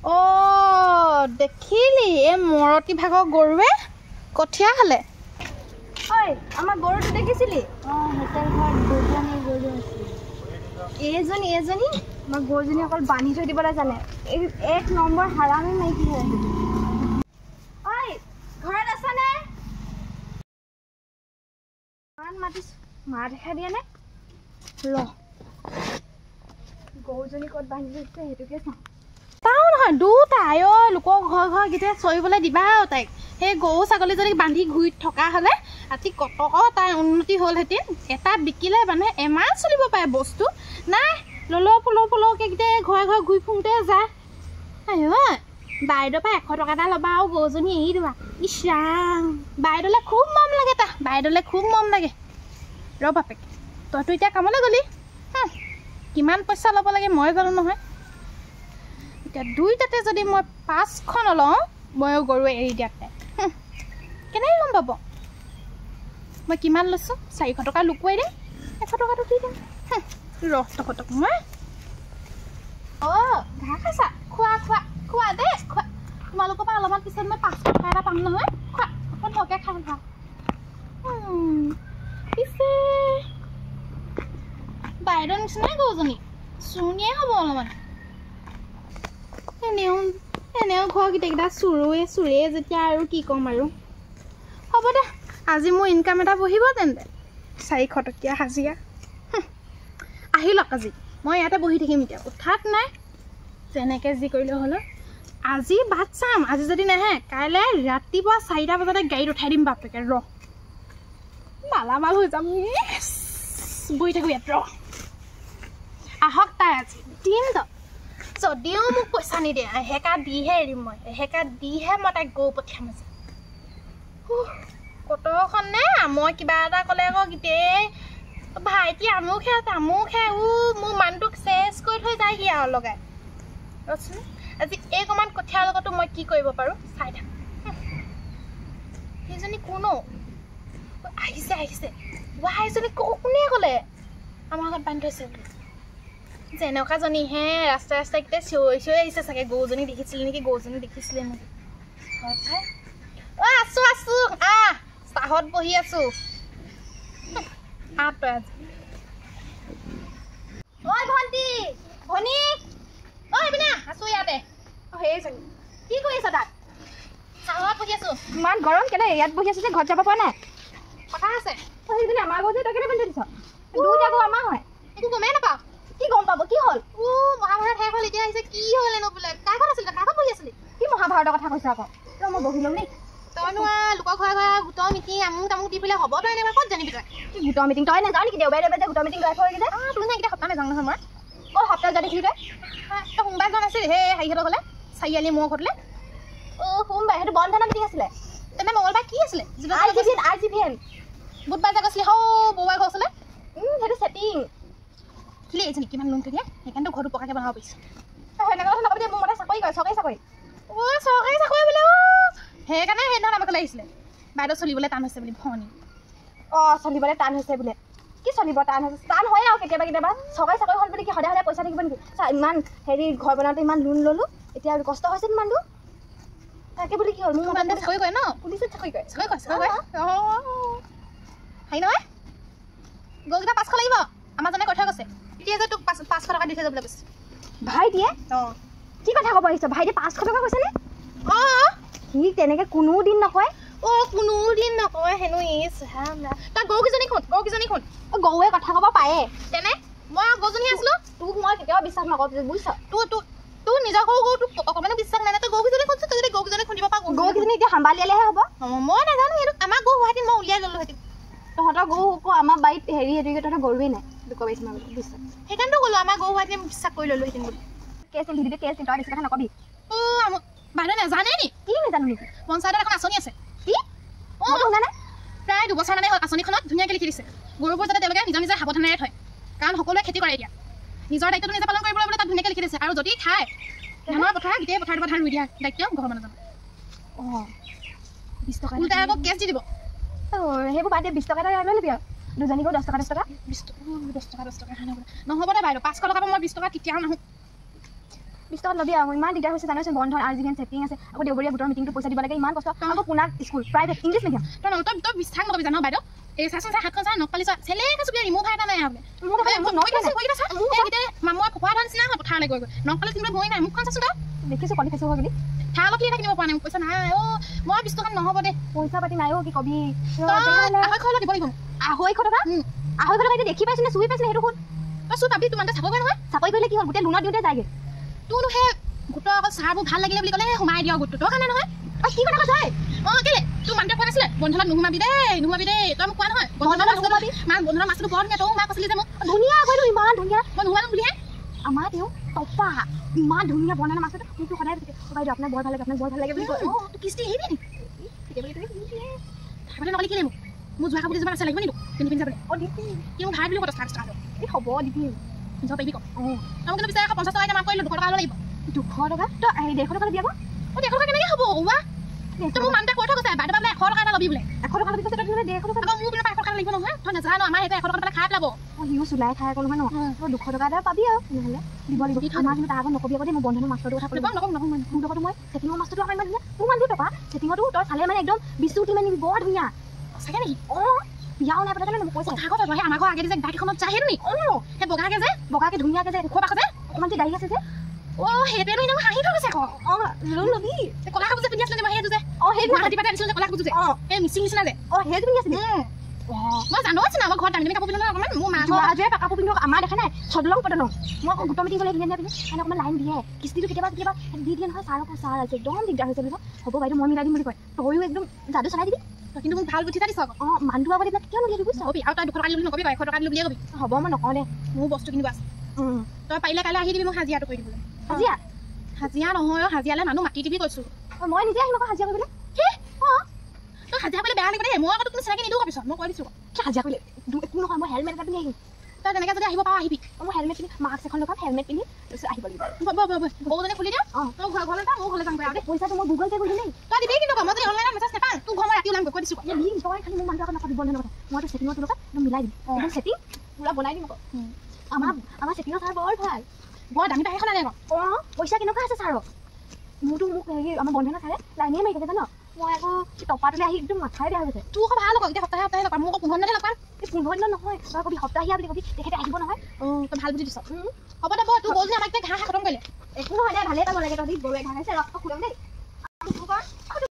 অ' দেখিলি, এই মৰতী ভাগৰ গৰুৱে কঠীয়া খালে। ঐ, আমাৰ গৰুটো দেখিছিলি? এইজনী এইজনী আমাৰ গৰুজনী অকল বান্ধি থৈ দিবলৈ জানে। এক নম্বৰ হাৰামি মাইকী হয়। ঐ, ঘৰত আছানে? ইমান মাতিছো, মা দেখা দিয়া নাই। ৰ, গৰুজনী ক'ত বান্ধি থৈছে সেইটোকে চাওঁ। তাও নহয়, দুটা আই ঐ, লোকৰ ঘৰ ঘৰ গোটেই চৰিবলৈ দিবা আৰু তাইক। সেই গৰু ছাগলীজনীক বান্ধি ঘূৰি থকা হ'লে ৰাতি কটক তাই উন্নতি হ'লহেঁতেন। এটা বিকিলে মানুহে এমাহ চলিব পাৰে। বস্তু নাই, ললৌ পুলৌ পুলৌকে গোটেই ঘৰে ঘৰে ঘূৰি ফুৰোঁতে যায়। আই ঐ, বাইদেউৰ পৰা 100 টকা এটা ল'বা আৰু গৰুজনী এৰি দিবা। ইছ ৰাম, বাইদেউলৈ খুব মৰম লাগে তা, বাইদেউলৈ খুব মৰম লাগে। ৰ বাপেক, তইতো এতিয়া কামলৈ গ'লি, কিমান পইচা ল'ব লাগে মই জানো নহয়। এতিয়া দুইটাতে যদি মই 500 নলওঁ, ময়ো গৰু এৰি দিয়াত নাই। কেনেকৈ গম পাব মই কিমান লৈছোঁ? 400 টকা লুকুৱাই দিম, 100 টকাটো দি দিম। ৰ তহঁতক মই। অঁ, ঘাঁহ খাইছা? খোৱা খোৱা খোৱা দেই, খোৱা। তোমালোকৰ পৰা অলপমান পিছত মই 500 টকা এটা পাম নহয়, খোৱা অকণ সৰহকৈ খাই খোৱা। পিছে বাইদেউৰ নিচিনাই গৰুজনী চুৰণীয়াই হ'ব অলপমান। এনেও এনেও ঘৰৰ গোটেইকেইটা চোৰোৱে চোৰে যেতিয়া আৰু কি ক'ম আৰু। হ'ব দে, আজি মোৰ ইনকাম এটা বহিব তেন্তে, 400 টকীয়া হাজিৰা। আহি লওক, আজি মই ইয়াতে বহি থাকিম এতিয়া, উঠাত নাই। যেনেকৈ যি কৰিলেও হ'লেও আজি বাট চাম। আজি যদি নাহে, কাইলৈ ৰাতিপুৱা 4টা বজাতে গাড়ীত উঠাই দিম বাপেকে। ৰ, মালামাল হৈ যাম। বহি থাকোঁ ইয়াত, ৰ। আহক তাই, আজি দিম ত। যদিও মোক পইচা নিদিয়ে, এহেকা দিহে এৰিম মই, এহেকা দিহে মই তাইক গৰু পঠিয়াম আজি। কতখন নে মই কিবা এটা ক'লে আকৌ গোটেই ভাইটি আমুক হে তামুক হে, মোৰ মানুহটোক চেচ কৰি থৈ যায়হি আৰু লগাই। ৰচোন, আজি এইকণমান কঠীয়াৰ লগতো মই কি কৰিব পাৰোঁ চাই থাক। সেইজনী কোন অ'? আহিছে আহিছে। ৱাই, এইজনী কোনে ক'লে আমাৰ ঘৰত বান্ধি থৈছে বুলি? যেনেকুৱাজনীহে ৰাস্তাই ৰাস্তাই গোটেই চিঞৰি চিঞৰি আহিছে চাগে, গৰুজনী দেখিছিলে নেকি, গৰুজনী দেখিছিলে নেকি। অ' আছোঁ আছোঁ, আহ চাহত বহি আছোঁ। আহ তই আজি। ঐ ভণ্টি, ভনী, ঐ এইপিনে আছোঁ ইয়াতে। অ' সেইজনী কি কৰি আছ তাত? চাহত বহি আছোঁ। ইমান গৰম, কেলে ইয়াত বহি আছ যে, ঘৰত যাব পৰা নাই? কথা আছে। অ' সেইজনী আমাৰ গৰু যে, তই কেলে বান্ধি থৈ দিছ? দুইটা গৰু আমাৰ হয়। একো গমেই নাপাওঁ। কি গম পাব? কি হ'ল? মহাভাৰত শেষ হ'ল, এতিয়া আহিছে। কি হ'ল এনো বোলে? কাৰ ঘৰত আছিলে? কাৰ ঘৰত বহি আছিলি? কি মহাভাৰতৰ কথা কৈছ আকৌ? ৰ, মই বহি ল'ম দেই। তইনো লোকৰ ঘৰে ঘৰে গোটৰ মিটিং আমুক তামুক দি পেলাই হ'ব, তই এনেকুৱা ক'ত জানিবি তই? কি গোটৰ মিটিং? তই নাযাওঁ নেকি দেওবাৰে দেওবাৰে যে গোটৰ মিটিং গাই থৈ যে? তোৰ নাই কেতিয়া সপ্তাহ নাযাওঁ নহয় মই। অ' সপ্তাহ যোৱা দেখিলি তই? তই সোমবাৰে যোৱা নাছিলি সেই হেৰিহঁতৰ ঘৰলৈ, চাৰিআলি মোৰ ঘৰলৈ? অ' সোমবাৰে সেইটো বন্ধ মিটিং আছিলে। তেনে মঙলবাৰ কি আছিলে? R G V N, R G V N. বুধবাৰ যে গৈছিলি হৌ বৌৱাৰ ঘৰ ওচৰলৈ? সেইটো ছেটিং। খিলি এইজনী কিমান লোন থৈ দিয়ে, সেইকাৰণেতো ঘৰটো পকাকৈ বনাব পাৰিছোঁ। তই সেনেকুৱা কথা নকবি দেই, মোৰ মতে চাকৰি কৰে, চৰকাৰী চাকৰি। অ' চৰকাৰী চাকৰি বোলে। অ' সেইকাৰণে সেইদিনাখন আমাৰ ঘৰলৈ আহিছিলে, বাইদেউ চলিবলৈ টান হৈছে বুলি। ভনী। অ' চলিবলৈ টান হৈছে বোলে। কি চলিব টান হৈছে? টান হয় আৰু কেতিয়াবা কেতিয়াবা। চৰকাৰী চাকৰি হ'ল বুলি কি সদায় সদায় পইচা থাকিব নেকি? চা, ইমান হেৰি ঘৰ বনাওঁতে ইমান লোন ল'লোঁ, এতিয়া কষ্ট হৈছে ইমানটো। তাকে বুলি কি হ'ল? মোৰ মতে চাকৰি কৰে ন? পুলিচত চাকৰি কৰে। চাকৰি কৰে, চাকৰি কৰে। অঁ, হেৰি নহয়, গৰুকেইটা 500 লাগিব, আমাৰজনে কৈ থৈ গৈছে। এতিয়া যে তোক 500 টকা দি থৈ যাবলৈ কৈছে। ভাইটিয়ে? অঁ। কি কথা ক'ব আহিছ? ভাইটিয়ে 500 টকা কৈছেনে? অঁ। সি তেনেকৈ কোনো দিন নকয়। অ' কোনো দিন নকয় হেনো। ইছ ৰাম ৰাম। তই গৰুকেইজনী খুন, গৰুকেইজনী খুন। অ' গৰুৱে কথা ক'ব পাৰে। তেনে মই গৰুজনী আছিলোঁ। তোক মই কেতিয়াও বিশ্বাস নকৰোঁ বুজিছ। তোৰ তোৰ তোৰ নিজৰ গৰু গৰু তোক অকণমানো বিশ্বাস নাই। তই গৰুকেইজনী খুনছো, তই যদি গৰুকেইজনী খুন্দিব পাৰ। গৰুকেইজনী এতিয়া সাম্বালিয়ালেহে হ'ব। মই নাজানো সেইটো। আমাৰ গৰু হোৱাহেঁতেন মই উলিয়াই ল'লোহেঁতেন। তহঁতৰ গৰু আকৌ আমাৰ বাৰীত হেৰি সেইটো, তহঁতৰ গৰুৱেই নাই, লোকৰ বাৰীত সোমাবলৈ বুজিছ। সেইকাৰণেতো ক'লোঁ আমাৰ গৰু হোৱাহেঁতেন বিশ্বাস কৰি ল'লোহেঁতেন বুলি। কেছ দি দিবি, কেছ দিম, তই বেছি কথা নকবি। অ' বাইদেউ নাজানে নি? কি নাজানো নেকি? পঞ্চায়তত এখন আঁচনি আছে। কি? অঁ, শুনা নাই? প্ৰায় 2 বছৰ মানে হ'ল, আঁচনিখনত ধুনীয়াকৈ লিখি দিছে গৰুবোৰ যাতে তেওঁলোকে নিজৰ নিজে সাৱধানেৰে থয়, কাৰণ সকলোৱে খেতি কৰে, এতিয়া নিজৰ দায়িত্বটো নিজে পালন কৰিবলৈ বোলে তাত ধুনীয়াকৈ লিখি দিছে। আৰু যদি খায় ধানৰ পথাৰ, গোটেই পথাৰটোৰ পৰা ধান ৰুই দিয়া দায়িত্ব ঘৰৰ মানুহজনৰ। অঁ, 20 টকা উল্টাই আকৌ কেছ দি দিব। সেইবোৰ বাদ দে, 20 টকা এটা লৈ ল'বি আৰু দুজনী গৈ 10 টকা 10 টকা। 20 টকা, 10 টকা 10 টকা নহ'ব দে বাইদেউ, 500 টকা পৰা মই 20 টকা কেতিয়াও নাহোঁ। 20 টকাত ল'বি আৰু ইমান দিগদাৰ হৈছে জানচোন বন্ধন আৰু যিখন চেটিং আছে আকৌ দেওবৰীয়া গোটৰ মিটিংটো পইচা দিব লাগে ইমান কষ্ট আকৌ পোনাক স্কুল প্ৰাইভেট ইংলিছ মিডিয়াম তই বিশ্বাস নকৰিবি জান বাইদেউ এই চাচোন চা হাতখন চা নখ পালি চা চেলেকা চুপিয়া ৰিমুভাৰ এটা নাই বোলে মামুৱা ফকোৱা ধান নিচিনা হয় পথাৰলৈ গৈ গৈ নখ পালি কিনিবলৈ ভয় নাই মুখখন চাচোন তই দেখিছোঁ কণী খাইছোঁ হয় বুলি ঠাৰ অলপ এটা কিনিব পৰা নাই পইচা নাই অ' মই 20 টকাত নহ'ব দে পইচা পাতি নাই অ' কি কবি 250 অলপ দিব লাগিব 250 টকা 250 টকা এতিয়া দেখি পাইছোঁ নে চুই পাইছোঁ সেইটো সুধ তই চুই পাবি তোৰ মানুহটোৱে চাকৰি কৰে নহয় চাকৰি কৰিলে কি হ'ল গোটেই লোনত দিওঁতে যায়গৈ তোৰনো সেই গোটৰ অকল চাহবোৰ ভাল লাগিলে বুলি ক'লে সোমাই দিয় গোটটো তোৰ কাৰণে নহয় অ' কি কথা কৈছ অঁ কেলে তোৰ মানুহটোৱে কোৱা নাছিলে বন্ধনত নোসোমাবি দেই নোসোমাবি দেই তই মোক কোৱা নহয় বন্ধনত নোসোমাবি মা বন্ধনৰ মাছটো বৰ ধুনীয়া তয়ো মাক কৈছিলি যে মোক ধুনীয়া আকৌ এইটো ইমান ধুনীয়া মই নোসোমালো বুলিহে আমাৰ তেওঁ টপা ইমান ধুনীয়া বন্ধনৰ মাছটো মোকতো সদায় কৈছে বাইদেউ আপোনাক বৰ ভাল লাগে আপোনাক বৰ ভাল লাগে বুলি কয় অঁ তোৰ কিস্তি আহিবি নি কেতিয়াবা নকলি কেলে মোক মোৰ যোৱা কাপোৰ কেইযোৰমান আছে লাগিব নি তোক পিন্ধি পিন্ধি যাবলৈ অঁ দিবি কি মোক ভাই বুলি কয় 10 টকা এই হ'ব দিবি যাব পাৰিবি ক অঁ তই মোক কিন্তু পিছে আকৌ 50 টকা এতিয়া মাফ কৰিলোঁ 200 টকা লাগিব 200 টকা তই 150 টকা ল'বি আকৌ অঁ 150 টকা কেনেকৈ হ'ব ওৱা তই মোৰ মানুহটোৱে কৈ থৈ গৈছে বাইদেউ বোলে 100 টকা এটা ল'বি বোলে 100 টকা ল'বি কৈছে তই 150 টকা আকৌ মোৰ পিনৰ পৰা 100 টকা লাগিব নহয় তই নাজানো আমাৰ সেইটো 100 টকা পালে খাই পেলাব অঁ সিও চুলাই খাই আকৌ নহয় ন তই 200 টকা এটা পাবি আৰু তেনেহ'লে দিব লাগিব আমাৰ কিন্তু তাৰ আগত নকবি আকৌ দেই মই বন্ধনৰ মাষ্টৰটোৰ কথা নকওঁ নকওঁ নকওঁ মোৰ লগতো মই চেটিঙৰ মাষ্টৰটো আকৌ ইমান ধুনীয়া মোৰ মানুহটো টকা চেটিঙতো তই চালে মানে একদম বিচুটি মানে বৰ ধুনীয়া সঁচাকৈ নেকি অঁ বিয়াও নাই পতা জানো মোক কৈছে কথা কথা আমাৰ ঘৰ আগেদি যে গাড়ীখনত যায় সেইটো নি অঁ সেই বগাকে যে বগাকে ধুনীয়াকে যে ওখ পাখ যে অকণমান যে দাড়ি আছে যে অঁ সেইটোৱে নহয় হাঁহি থৈ গৈছে আকৌ অঁ লোন ল'বি কলা কাপোৰ যে পিন্ধি আছিলে যে মই সেইটো যে অঁ সেইটো গুৱাহাটীৰ পৰা আনিছিলোঁ যে কলা কাপোৰ যে অঁ সেই মিচিং নিচিনা যে অঁ সেইটো পিন্ধি আছিলে মই জানো আছো না আমাৰ ঘৰত দামী দামী কাপোৰ পিন্ধো নহয় অকণমান মোৰ মা যোৱা কাপোৰ পিন্ধো আমাৰ দেখা নাই চদলং পদলং মই আকৌ গোটৰ মিটিং গ'লে ধুনীয়া ধুনীয়া পিন্ধো মানে অকণমান লাইন দিয়ে কিস্তিটো কেতিয়াবা কেতিয়াবা দি দিয়ে নহয় ছাৰকো ছাৰ আজি একদম দিগদাৰ হৈছে বুলি কয় হ'ব বাইদেউ মই মিলাই দিম বুলি কয় তয়ো একদম যাদু চলাই দিবি কিন্তু মোক ভাল বুদ্ধি এটা দিছ আকৌ অঁ মানুহটো আগত এইবিলাক কিয় নিদিবি বুজিছ কবি আৰু তই 200 টকা দিলো বুলি নকবি 100 টকা দিলো বুলিয়ে কবি হ'ব মই নকওঁ দে মোৰ বস্তু কিনিব আছে তই পাৰিলে কাইলৈ আহি দিবি মোক হাজিৰাটো কৰি দিবলৈ হাজিৰা হাজিৰা নহয় অ' হাজিৰালৈ মানুহ মাতি দিবি কৈছোঁ মই নিজে আহিম আকৌ হাজিৰা কৰিবলৈ কি অঁ তই হাজিৰা কৰিলে বেয়া লাগিব দেই মই আকৌ তোক চিনাকি নিদিওঁ পিছত মই কৈ দিছোঁ কি হাজিৰা কৰিলে একো নহয় মই হেলমেট এটা পিন্ধি আহিম তই তেনেকৈ যদি আহিব পাৰ আহিবি মই হেলমেট পিন্ধি মাস্ক এখন লগাম হেলমেট পিন্ধি তাৰপিছত আহিব লাগিব গৰুজনী খুলি দিয়া অঁ তই ঘৰলৈ যা ময়ো ঘৰলৈ যামগৈ আৰু দেই পইচাটো মই গুগল পে' কৰি দিম দেই তই দিবি কিন্তু মই যদি অনলাইনত মেছেজ নাপাওঁ তোৰ ঘৰ মই ৰাতি ওলামগৈ কৈ দিছোঁ দিম তই খালি মোৰ মানুহটো আকৌ নকবি বন্ধনৰ কথা মইতো চেটিঙৰ তোৰ লগত একদম মিলাই দিম একদম চেটিং পূৰা বনাই দিম আকৌ আমাৰ আমাৰ চেটিঙৰ ছাৰ বৰ ভাল বৰ দামী বাইক এখন আনে আকৌ অঁ পইচা কেনেকুৱা আছে ছাৰৰ মোৰতো মোক হেৰি আমাৰ বন্ধনৰ ছাৰে লাইনেই মাৰি থাকে জান মই আকৌ টপাটোলৈ আহি একদম মাথাই বেয়া হৈ গৈছে তোৰ আকৌ ভাল আকৌ এতিয়া সপ্তাহে সপ্তাহে লগ পাম মোক আকৌ 15 দিনতহে লগ পাম এই 15 দিনত নহয় তই কবি সপ্তাহীয়া বুলি কবি তেখেতে আহিব নহয় অঁ তই ভাল বুদ্ধি দিছ হ'ব দে বৌ তোৰ গৰুজনী আমাক এতিয়া ঘাঁহ খতম কৰিলে একো নহয় দে ভালেই পাব লাগে তহঁতি গৰুৱে ঘাঁহ খাইছে ৰ খুৱাম দেই।